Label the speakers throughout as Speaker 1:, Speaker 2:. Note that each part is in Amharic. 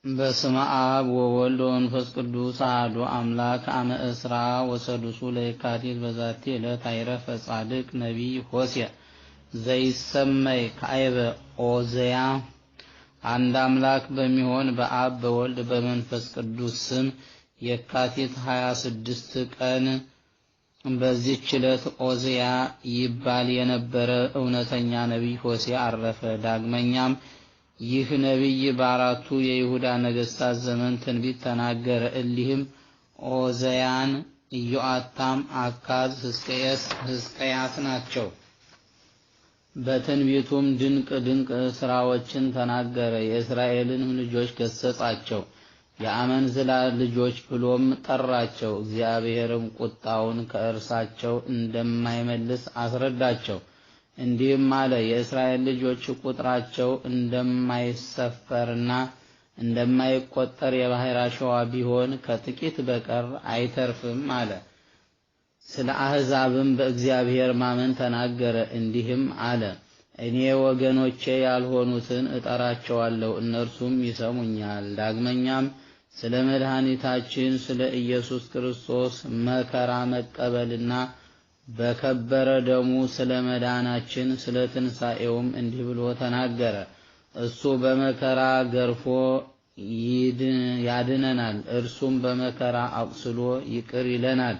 Speaker 1: በስመ አብ ወወልድ ወመንፈስ ቅዱስ አሐዱ አምላክ። አመ 26 ለየካቲት በዛቲ ዕለት አይረፈ ጻድቅ ነቢይ ሆሴዕ ዘይሰመይ ካዕበ ኦዘያ። አንድ አምላክ በሚሆን በአብ በወልድ በመንፈስ ቅዱስ ስም የካቲት 26 ቀን በዚህች ዕለት ኦዝያ ይባል የነበረ እውነተኛ ነቢይ ሆሴዕ አረፈ። ዳግመኛም ይህ ነቢይ በአራቱ የይሁዳ ነገሥታት ዘመን ትንቢት ተናገረ። እሊህም ኦዘያን፣ ኢዮአታም፣ አካዝ፣ ሕዝቅያስ ናቸው። በትንቢቱም ድንቅ ድንቅ ሥራዎችን ተናገረ። የእስራኤልንም ልጆች ገሠጻቸው፣ የአመንዝላ ልጆች ብሎም ጠራቸው። እግዚአብሔርም ቁጣውን ከእርሳቸው እንደማይመልስ አስረዳቸው። እንዲህም አለ፣ የእስራኤል ልጆች ቁጥራቸው እንደማይሰፈርና እንደማይቆጠር የባሕር አሸዋ ቢሆን ከጥቂት በቀር አይተርፍም አለ። ስለ አሕዛብም በእግዚአብሔር ማመን ተናገረ። እንዲህም አለ፣ እኔ ወገኖቼ ያልሆኑትን እጠራቸዋለሁ፣ እነርሱም ይሰሙኛል። ዳግመኛም ስለ መድኃኒታችን ስለ ኢየሱስ ክርስቶስ መከራ መቀበልና በከበረ ደሙ ስለ መዳናችን ስለ ትንሣኤውም እንዲህ ብሎ ተናገረ። እሱ በመከራ ገርፎ ያድነናል፣ እርሱም በመከራ አቁስሎ ይቅር ይለናል።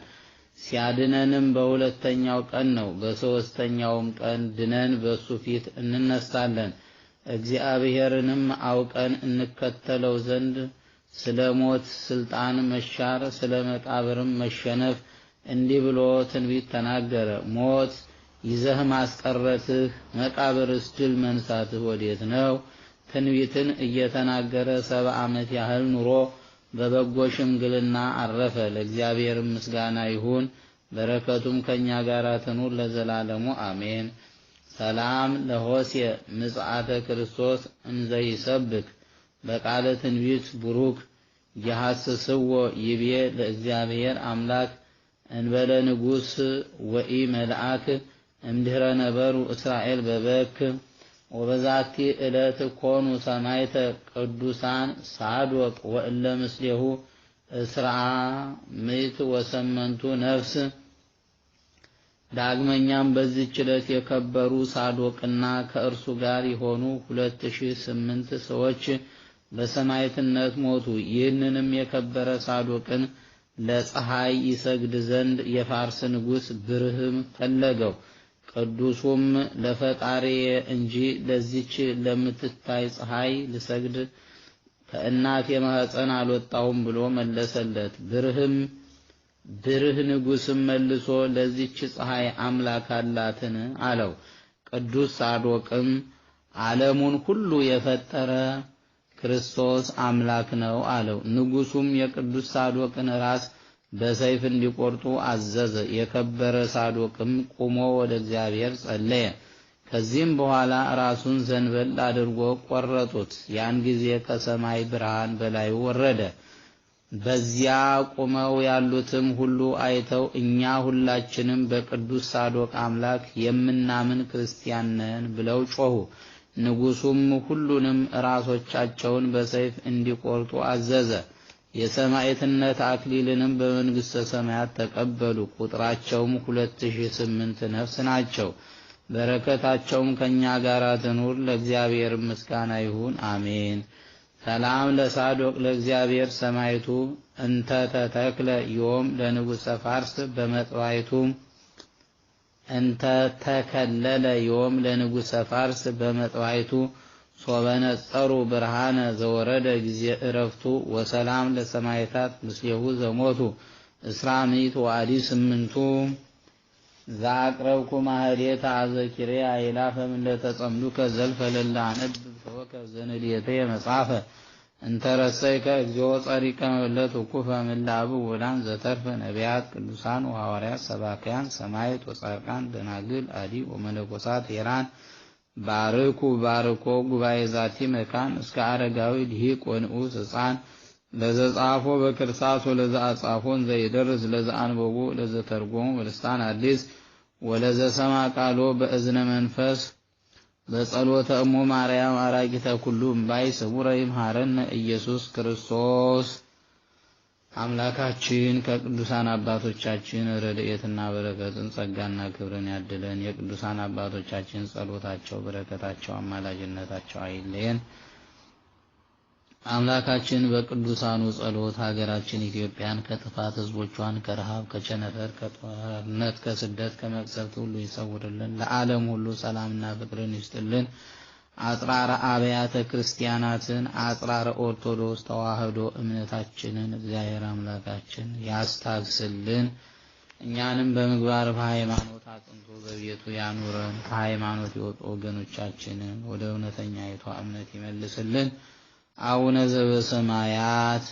Speaker 1: ሲያድነንም በሁለተኛው ቀን ነው። በሦስተኛውም ቀን ድነን በእሱ ፊት እንነሳለን። እግዚአብሔርንም አውቀን እንከተለው ዘንድ ስለ ሞት ስልጣን መሻር ስለ መቃብርም መሸነፍ እንዲህ ብሎ ትንቢት ተናገረ። ሞት ይዘህ ማስቀረትህ፣ መቃብርስ ድል መንሳትህ ወዴት ነው? ትንቢትን እየተናገረ 70 ዓመት ያህል ኑሮ በበጎ ሽምግልና አረፈ። ለእግዚአብሔር ምስጋና ይሁን፣ በረከቱም ከእኛ ጋር ትኑር ለዘላለሙ አሜን። ሰላም ለሆሴዕ ምጽአተ ክርስቶስ እንዘይሰብክ በቃለ ትንቢት ቡሩክ የሐስስዎ ይቤ ለእግዚአብሔር አምላክ እንበለ ንጉሥ ወኢ መልአክ እምድኅረ ነበሩ እስራኤል በበክ። ወበዛቲ ዕለት ኮኑ ሰማዕተ ቅዱሳን ሳዶቅ ወእለ ምስሌሁ 188 ነፍስ። ዳግመኛም በዚህች ዕለት የከበሩ ሳዶቅና ከእርሱ ጋር የሆኑ 2008 ሰዎች በሰማዕትነት ሞቱ። ይህንንም የከበረ ሳዶቅን ለፀሐይ ይሰግድ ዘንድ የፋርስ ንጉሥ ብርህም ፈለገው። ቅዱሱም ለፈጣሪ እንጂ ለዚች ለምትታይ ፀሐይ ልሰግድ ከእናቴ ማኅፀን አልወጣሁም ብሎ መለሰለት። ብርህ ንጉሥም መልሶ ለዚች ፀሐይ አምላክ አላትን አለው። ቅዱስ ሳዶቅም ዓለሙን ሁሉ የፈጠረ ክርስቶስ አምላክ ነው አለው። ንጉሡም የቅዱስ ሳዶቅን ራስ በሰይፍ እንዲቆርጡ አዘዘ። የከበረ ሳዶቅም ቆሞ ወደ እግዚአብሔር ጸለየ። ከዚህም በኋላ ራሱን ዘንበል አድርጎ ቆረጡት። ያን ጊዜ ከሰማይ ብርሃን በላዩ ወረደ። በዚያ ቆመው ያሉትም ሁሉ አይተው እኛ ሁላችንም በቅዱስ ሳዶቅ አምላክ የምናምን ክርስቲያን ነን ብለው ጮኹ። ንጉሡም ሁሉንም ራሶቻቸውን በሰይፍ እንዲቆርጡ አዘዘ። የሰማዕትነት አክሊልንም በመንግሥተ ሰማያት ተቀበሉ። ቁጥራቸውም 2008 ነፍስ ናቸው። በረከታቸውም ከእኛ ጋር ትኑር፣ ለእግዚአብሔር ምስጋና ይሁን አሜን። ሰላም ለሳዶቅ ለእግዚአብሔር ሰማዕቱ እንተ ተተክለ ዮም ለንጉሠ ፋርስ በመጥባይቱ እንተ ተከለለ ዮም ለንጉሠ ፋርስ በመጥባይቱ ሶበነጸሩ ብርሃነ ዘወረደ ጊዜ እረፍቱ። ወሰላም ለሰማዕታት ምስሌሁ ዘሞቱ 218። ዘአቅረብኩ ማህሌተ አዘኪሬ አእላፈ እምለተጸምዱከ ዘልፈ ለእለ አነብብ ተወከፍ ዘንዴትየ መጽሐፈ እንተ ረሰይከ እግዚኦ ጸሪቀ መበለት ውኩፈ እምእለ አብእ ወላን ዘተርፈ ነቢያት ቅዱሳን ወሐዋርያት ሰባክያን ሰማዕት ወጻድቃን ደናግል አዲ ወመነኮሳት ሄራን ባርኩ ባርኮ ጉባኤ ዛቲ መካን እስከ አረጋዊ ልሂቅ ወንዑስ ሕፃን ለዘጻፎ በክርሳስ ወለዘአጻፎን ዘይደርስ ለዘአንበቦ ለዘተርጎሙ በልሳን አዲስ ወለዘሰማ ቃሎ በእዝነ መንፈስ በጸሎተ እሙ ማርያም አራጊተ ኩሉ እምባይ ስቡረ ይምሃረነ ኢየሱስ ክርስቶስ። አምላካችን ከቅዱሳን አባቶቻችን ረድኤትና በረከትን ጸጋና ክብርን ያድለን። የቅዱሳን አባቶቻችን ጸሎታቸው፣ በረከታቸው፣ አማላጅነታቸው አይለየን። አምላካችን በቅዱሳኑ ጸሎት ሀገራችን ኢትዮጵያን ከጥፋት፣ ሕዝቦቿን ከረሃብ፣ ከቸነፈር፣ ከጦርነት፣ ከስደት፣ ከመቅሰፍት ሁሉ ይሰውርልን። ለዓለም ሁሉ ሰላምና ፍቅርን ይስጥልን። አጽራረ አብያተ ክርስቲያናትን፣ አጽራረ ኦርቶዶክስ ተዋሕዶ እምነታችንን እግዚአብሔር አምላካችን ያስታግስልን። እኛንም በምግባር በሃይማኖት አጽንቶ በቤቱ ያኑረን። ከሃይማኖት የወጡ ወገኖቻችንን ወደ እውነተኛይቷ እምነት ይመልስልን። አቡነ ዘበሰማያት።